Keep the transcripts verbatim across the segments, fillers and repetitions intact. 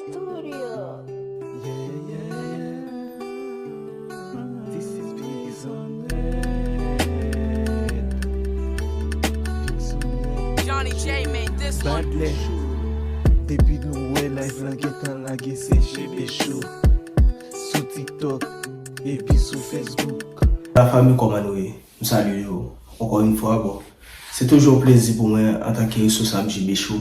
Studio. Yeah, yeah, yeah. This is Biggs on it. Johnny J made this one. Badlè. Depi nou wè live lan gentan lage, se Jibe Show. Sou TikTok epi sou Facebook. La fanmi, kòman nou ye? M salye nou ankò yon fwa. Bon, se toujou yon plezi pou mwen antanke responsab Jibe Show.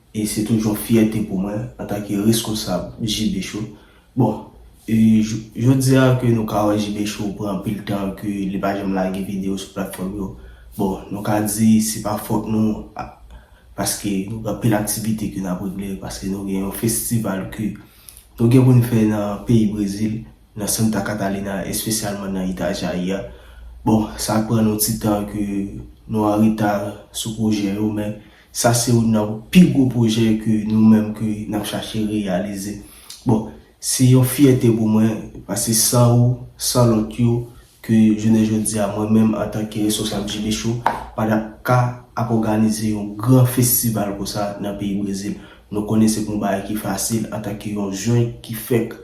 E se toujou yon fyète pou mwen antanke responsab Jibe Show. Bon, e, j- jodi a ke nou ka wè Jibe Show pran anpil tan ke li pa janm lage videyo sou platfòm yo. Bon, nou ka di se pa fòt nou, a- paske nou gen anpil aktivite ke n ap regle, paske nou gen yon festival ke nou gen pou n fè nan peyi Brezil, nan Santa Catarina, espesyalman nan Itajaí a. Bon, sa pran nou ti tan ke nou an reta sou pwojè yo, men sa se youn nan pi gwo pwojè ke nou menm ke n ap chache reyalize. Bon, se yon fyète pou mwen, paske san ou, san lòt yo, ke jounen jodi a, mwen menm antanke responsab Jibe Show, pa t ap ka ap òganize yon gran festival konsa nan peyi Brezil. Nou konnen se pa yon bagay ki fasil antanke yon jèn ki fèk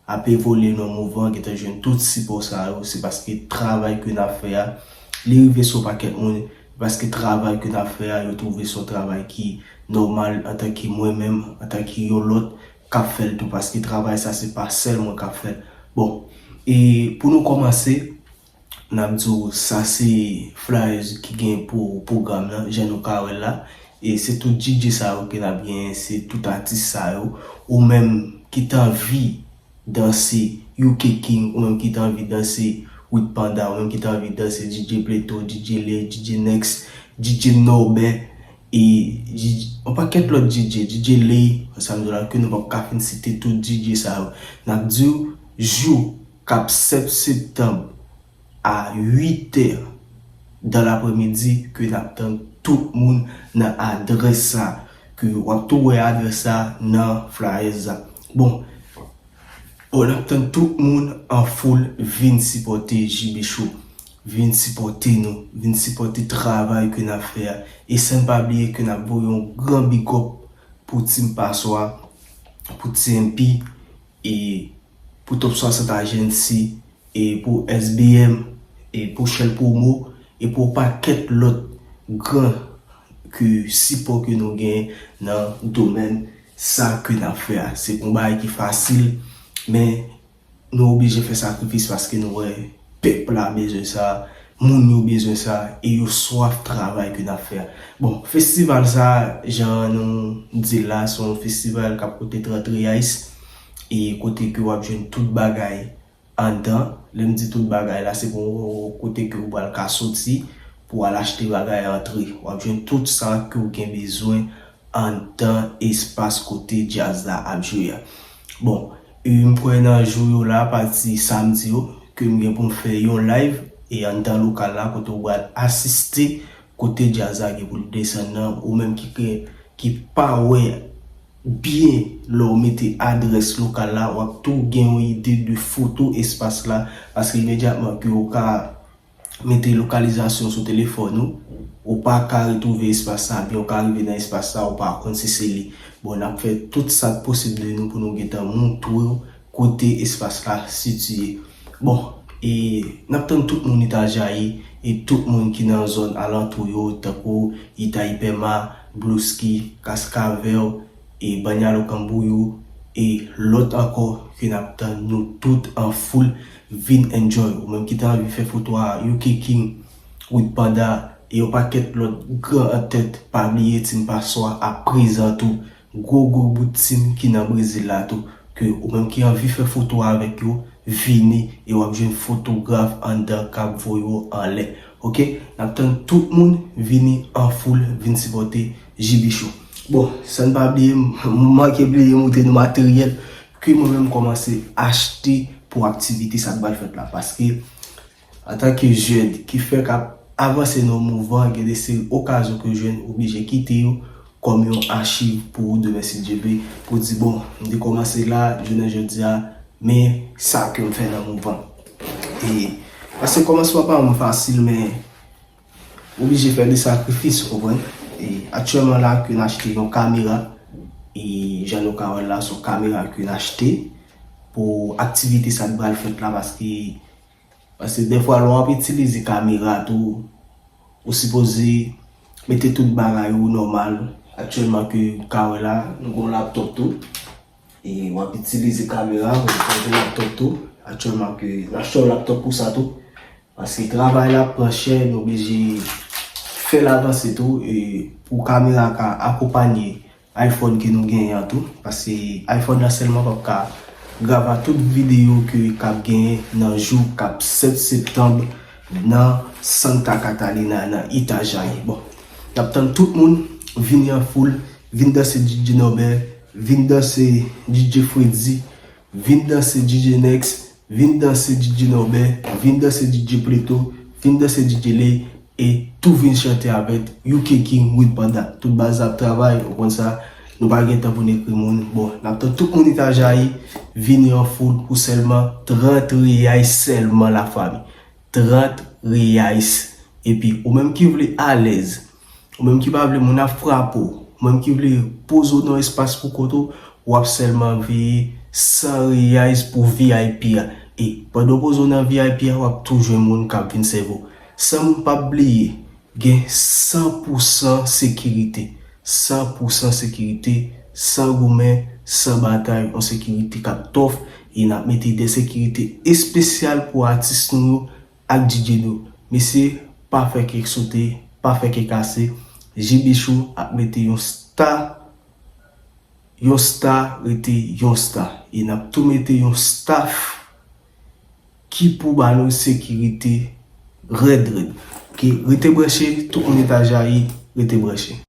ap evolye nan mouvman, gentan jwenn tout sipò sa yo, se paske travay ke n ap fè a, li rive sou pakèt moun, paske travay ke n ap fè a, yo twouve se yon travay ki nòmal antanke mwen menm, antanke yon lòt k ap fè l tou, paske travay sa se pa sèl mwen k ap fè l. Bon, e pou nou kòmanse, n ap di w sa se flyers ki gen pou pwogram nan, jan nou ka wè l la. E se tout D J sa yo ke n ap genyen, se tout atis sa yo. Ou menm ki t anvi danse U K King, ou menm ki t anvi danse Wid Panda, ou menm ki t anvi danse D J Plato, D J Lay, D J Nex, D J Norbert, e D J, yon pakèt lòt D J, D J Lay, sa m di w la, ke nou p ap ka fin site tout D J sa yo. N ap di w, jou k ap sèt septanm a uit è dan lapremidi ke n ap tann tout moun nan adrès sa, ke w ap tou wè adrès sa nan flyers la. Bon, bon, n ap tann tout moun an foul vin sipòte Jibe Show, vin sipòte nou, vin sipòte travay ke n ap fè a. E san n pa bliye ke n ap voye yon gran big up pou Team Paswa, pou T M P, e pou Top swasant Agency, e pou S B M, e pou Shell Promo, e pou yon pakèt lòt gran ke sipò ke nou gen nan domèn sa ke n ap fè a. Se pa yon bagay ki fasil, men nou oblije fè sakrifis paske nou wè pèp la bezwen sa, moun yo bezwen sa, e yo swaf travay ke n ap fè a. Bon, festival sa, jan nou di l la, se yon festival k ap koute trant reais, e kote ke w ap jwenn tout bagay anndan. Lè m di tout bagay la, se pou kote ke ou pral ka soti pou al achte bagay antre. W ap jwenn tout sa ke w gen bezwen anndan espas kote djaz la ap jwe a. Bon, e m kwè nan jou yo la, pati samdi yo, ke m gen pou m fè yon live, e anndan lokal la, kote w pral asiste, kote djaz la gen pou l desann nan, ou menm ki, ki, ki pa wè byen lè w mete adrès lokal la, w ap tou gen yon ide de foto espas la, paske imedyatman ke w ka mete lokalizasyon sou telefòn ou, ou pa ka retwouve espas sa, byen w ka rive nan espas sa, ou pa konn si se li. Bon, n ap fè tout sa k posib de nou pou nou gentan montre w kote espas la sitiye. Bon, e n ap tann tout moun Itajaí e tout moun ki nan zòn alantou yo, tankou Itaipema, Bluski, Cascavel, e Banhalo Camboriú, e lòt ankò ke n ap tann nou tout an foul vin enjoy. Ou menm ki ta anvi fè foto a U K King, Wid Panda, e yon pakèt lòt gran antèt, pa bliye Team Paswa ap prezan tou. Gwo gwo bout team ki nan Brezil la tou, ke ou menm ki anvi fè foto avèk yo, vini e w ap jwenn fotograf anndan k ap voye w anlè. Oke, n ap tann tout moun vini an foul, vin sipòte Jibe Show. Bon, san n pa bliye, m m manke bliye montre nou materyèl ke mwen menm m kòmanse achte pou aktivite sa k pral fèt la. Paske antanke jèn ki fèk ap avanse nan yon mouvman, gen de seri okazyon ke w jwenn, oblije kite yo kòm yon achiv pou ou demen si Dye vle, pou w di, bon, m te kòmanse la, jounen jodi a, men sa ke m fè nan mouvman. E, paske kòmansman pa yon fasil, men oblije fè de sakrifis, ou konprann? E aktyèlman la, ke n achte yon kamera, E jan nou ka wè l la, se yon kamera ke n achte pou aktivite sa k pral fèt la, paske, paske dèfwa lè w ap itilize kamera tou, ou sipoze mete tout bagay ou nòmal. Aktyèlman ke w ka wè la, nou gen yon laptop tou. E w ap itilize kamera, w ap itilize laptop tou. Aktyèlman ke n achte yon laptop pou sa tou. Paske travay la pran chè, nou oblije fè l avanse tou. E pou kamera ka akonpanye iPhone ke nou genyen an tou. Paske iPhone nan sèlman p ap ka grava tout videyo ke k ap genyen nan jou k ap sèt septanm nan Santa Catalina, nan Itajaí. Bon, n ap tann tout moun vini an foul, vin danse D J Norbert, vin danse D J Freddy, vin danse D J Nex, vin danse D J Norbert, vin danse D J Pleto, vin danse D J Ley, e tou vin chante avèk U K King with Panda. Tout baz ap travay, ou konn sa, nou pa gen tan pou n ekri moun. Bon, n ap tann tout moun Itajaí vini an foul pou sèlman trant reais sèlman, lafanmi. Trant reais. Epi, ou menm ki vle alèz, ou menm ki pa vle moun ap frape w, ou menm ki vle poze w nan espas pou kont ou, w ap sèlman veye san reais pou V I P a. E pandan w poze w nan V I P a, w ap tou jwenn moun k ap vin sèvi w. San moun p ap bliye, gen san pou san sekirite. San pou san sekirite, san goumen, san batay, yon sekirite k ap tough, e n ap mete de sekirite espesyal pou atis nou yo ak D J nou. Mesye, pa fè kèk sote, pa fè kèk kase. J B Show ap mete yon sta, yon sta rete yon sta. E n ap tou mete yon staff ki pou ba nou sekirite rèd rèd. Oke, rete branche, tout moun Itajaí, rete branche.